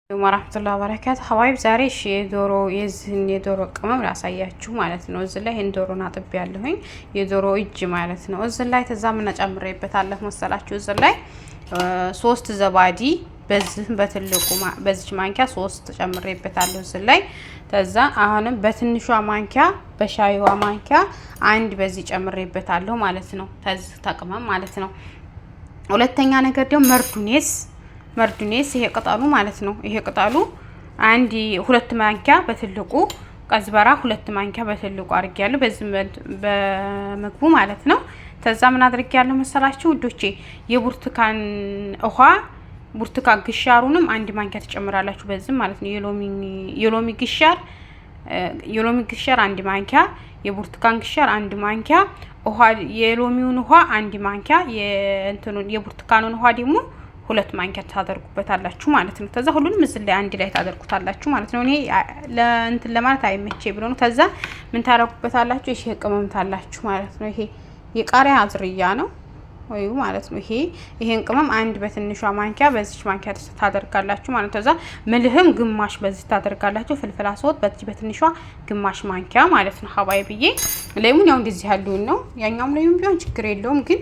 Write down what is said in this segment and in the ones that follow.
ورحمة الله وبركاته حبايب ዛሬ እሺ የዶሮ የዚህን የዶሮ ቅመም ላሳያችሁ ማለት ነው። እዚህ ላይ ይሄን ዶሮን አጥቤ ያለሁኝ የዶሮ እጅ ማለት ነው። እዚህ ላይ ተዛ ምን ጨምሬበታለሁ መሰላችሁ? እዚህ ላይ 3 زبادي በዚህ በትልቁ በዚች ማንኪያ 3 ጨምሬበታለሁ። እዚህ ላይ ተዛ አሁንም በትንሿ ማንኪያ በሻይዋ ማንኪያ 1 በዚህ ጨምሬበታለሁ ማለት ነው። ተዚህ ተቅመም ማለት ነው። ሁለተኛ ነገር ደግሞ መርዱኔስ መርዱኔስ ይሄ ቅጠሉ ማለት ነው። ይሄ ቅጠሉ 1 2 ማንኪያ በትልቁ ቀዝበራ 2 ማንኪያ በትልቁ አድርጌያለሁ። በዚህ በምግቡ ማለት ነው። ተዛ ምን አድርጌያለሁ መሰላችሁ ውዶቼ? የብርቱካን ውሃ ብርቱካን ግሻሩንም 1 ማንኪያ ትጨምራላችሁ በዚህ ማለት ነው። የሎሚ ግሻር የሎሚ ግሻር 1 ማንኪያ፣ የብርቱካን ግሻር 1 ማንኪያ ውሃ፣ የሎሚውን ውሃ 1 ማንኪያ፣ የእንትኑን የብርቱካኑን ውሃ ደግሞ 2 ማንኪያ ታደርጉበታላችሁ ማለት ነው። ተዛ ሁሉንም እዚህ ላይ አንድ ላይ ታደርጉታላችሁ ማለት ነው። እኔ ለእንትን ለማለት አይመቼ ብሎ ነው። ተዛ ምን ታደርጉበታላችሁ? ይሄ ቅመም ታላችሁ ማለት ነው። ይሄ የቃሪያ ዝርያ ነው ወይ ማለት ነው። ይሄን ቅመም 1 በትንሿ ማንኪያ በዚች ማንኪያ ታደርጋላችሁ ማለት ነው። ተዛ ملح ም ግማሽ በዚህ ታደርጋላችሁ። فلفل أسود በዚህ በትንሿ ግማሽ ማንኪያ ማለት ነው። ሀባይ ብዬ ليمون ያው እንደዚህ ያለውን ነው። ያኛውም ليمون ቢሆን ችግር የለውም፣ ግን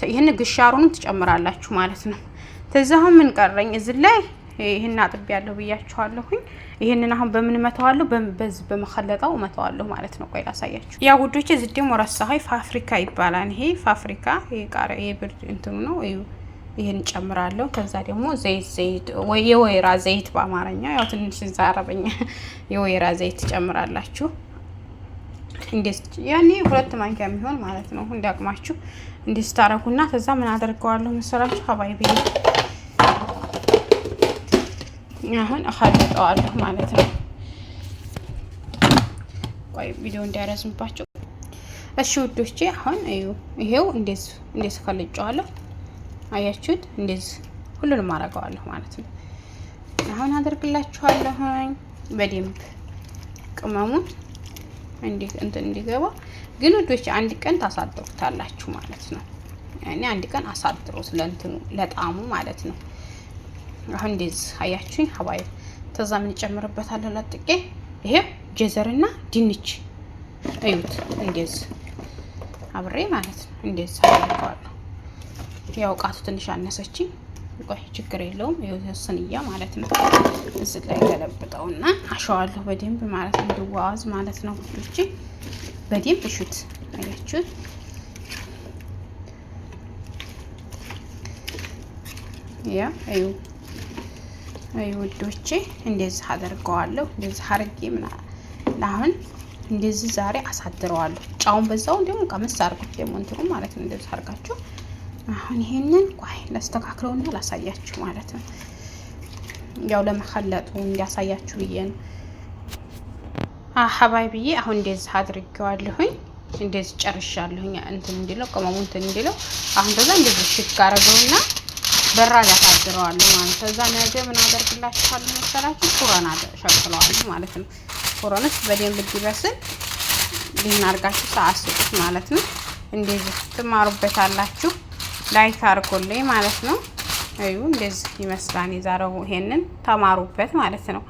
ይሄን ግሻሩንም ትጨምራላችሁ ማለት ነው። ተዛ አሁን ምን ቀረኝ እዚህ ላይ ይሄን አጥቤ ያለሁ ብያችኋለሁኝ። ይሄንን አሁን በምን መተዋለሁ? በዚህ በመخلጣው መተዋለሁ ማለት ነው። ቆይ ላሳያችሁ። ያ ውዶቼ እዚህ ደግሞ ረሳሁኝ። ፋፍሪካ ይባላል ይሄ ፋፍሪካ። ይሄ ቃሪያ ይሄ ብርድ እንትኑ ነው። እዩ ይሄን ጨምራለሁ። ከዛ ደግሞ ዘይት ዘይት ወይ የወይራ ዘይት በአማርኛ ያው ትንሽ እዛ አረበኛ የወይራ ዘይት ትጨምራላችሁ። እንዴት ያኔ 2 ማንኪያ የሚሆን ማለት ነው እንዳቅማችሁ እንዴት ስታረጉና ከዛ ምን አደርገዋለሁ መሰላችሁ حبايبي አሁን እኸልጠዋለሁ ማለት ነው። ቆይ ቪዲዮ እንዳይረዝምባቸው። እሺ ውዶቼ አሁን እዩ ይሄው እንደዚህ እንደዚህ ከልጨዋለሁ። አያችሁት? እንደዚህ ሁሉንም አደርገዋለሁ ማለት ነው። አሁን አደርግላችኋለሁኝ በደንብ ቅመሙን እንትን እንዲገባ ግን ውዶቼ አንድ ቀን ታሳድሩታላችሁ ማለት ነው። እኔ አንድ ቀን አሳድሩት ለእንትኑ ለጣሙ ማለት ነው። አሁን እንደዚህ አያችሁኝ حبايب። ተዛ ምን እጨምርበታለሁ ለጥቄ ይሄው جزر ና ድንች እዩት፣ እንደዚህ አብሬ ማለት ነው። እንደዚህ አደርገዋለሁ። ያው እቃቱ ትንሽ አነሰችኝ፣ ቆይ ችግር የለውም። ይኸው صينية ማለት ነው። እዚህ ላይ ገለብጠውና አሸዋለሁ በደንብ ማለት ነው፣ እንዲዋዋዝ ማለት ነው። ውዶቼ በደንብ እሹት፣ አያችሁት? ያ እዩ አይ ውዶቼ እንደዚህ አደርገዋለሁ። እንደዚህ አድርጌ አሁን እንደዚህ ዛሬ አሳድረዋለሁ። ጫውን በዛው ደግሞ ቀመስ አድርጉት ደግሞ እንትኑ ማለት ነው። እንደዚህ አድርጋችሁ አሁን ይሄንን ቆይ ላስተካክለውና ላሳያችሁ ማለት ነው። ያው ለመخلጡ እንዲያሳያችሁ ብዬ ነው። ሀባይ ብዬ አሁን እንደዚህ አድርጌዋለሁኝ። እንደዚህ ጨርሻለሁኝ። እንትን እንዲለው ቅመሙ እንትን እንዲለው አሁን በዛ እንደዚህ ሽግ አደረገውና በራ ያሳድረዋለሁ ማለት ከዛ ነገ ምን አደርግላችኋለሁ መሰላችሁ? فرن ሸቅለዋለሁ ማለት ነው። فرن ውስጥ በደንብ እንዲበስል ይህን አድርጋችሁ ሰዓት ስጡት ማለት ነው። እንደዚህ ትማሩበታላችሁ። like አድርጎልኝ ማለት ነው። እዩ እንደዚህ ይመስላል የዛሬው። ይሄንን ተማሩበት ማለት ነው።